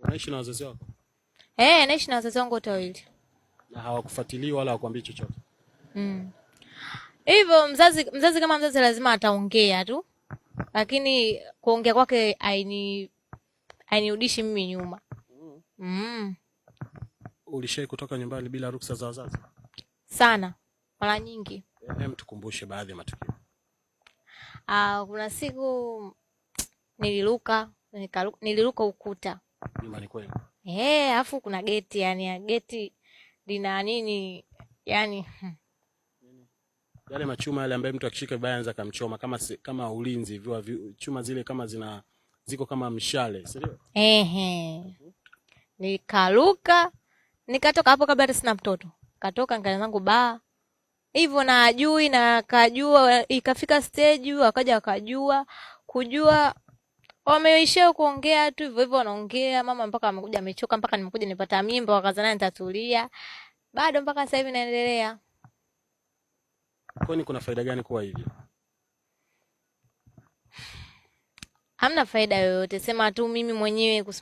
Unaishi na wazazi wako? Eh, naishi na wazazi wangu wote wawili. Na hawakufuatilii wala hawakuambii chochote? Hivyo mzazi kama mzazi lazima ataongea tu, lakini kuongea kwake hainirudishi mimi nyuma. Ulishai kutoka nyumbani bila ruksa za wazazi? Sana, mara nyingi. Hem, tukumbushe baadhi ya matukio. Kuna siku niliruka ukuta. Nyumbani kwenu? Alafu kuna geti, yani geti lina nini, yani, Yale machuma yale ambayo mtu akishika vibaya anaweza kumchoma, kama ulinzi hivi, chuma zile kama zina ziko kama mshale, si ndio? Ehe. Nikaruka, nikatoka hapo kabla hata sina mtoto. Katoka nikaenda zangu baa. Hivyo na ajui na kajua, ikafika stage wakaja wakajua, kujua wameishia kuongea tu hivyo hivyo wanaongea, mama mpaka amekuja amechoka, mpaka nimekuja nipata mimba, wakazana nitatulia. Bado mpaka sasa hivi naendelea. Kwani kuna faida gani kuwa hivyo? Hamna faida yoyote, sema tu mimi mwenyewe kusema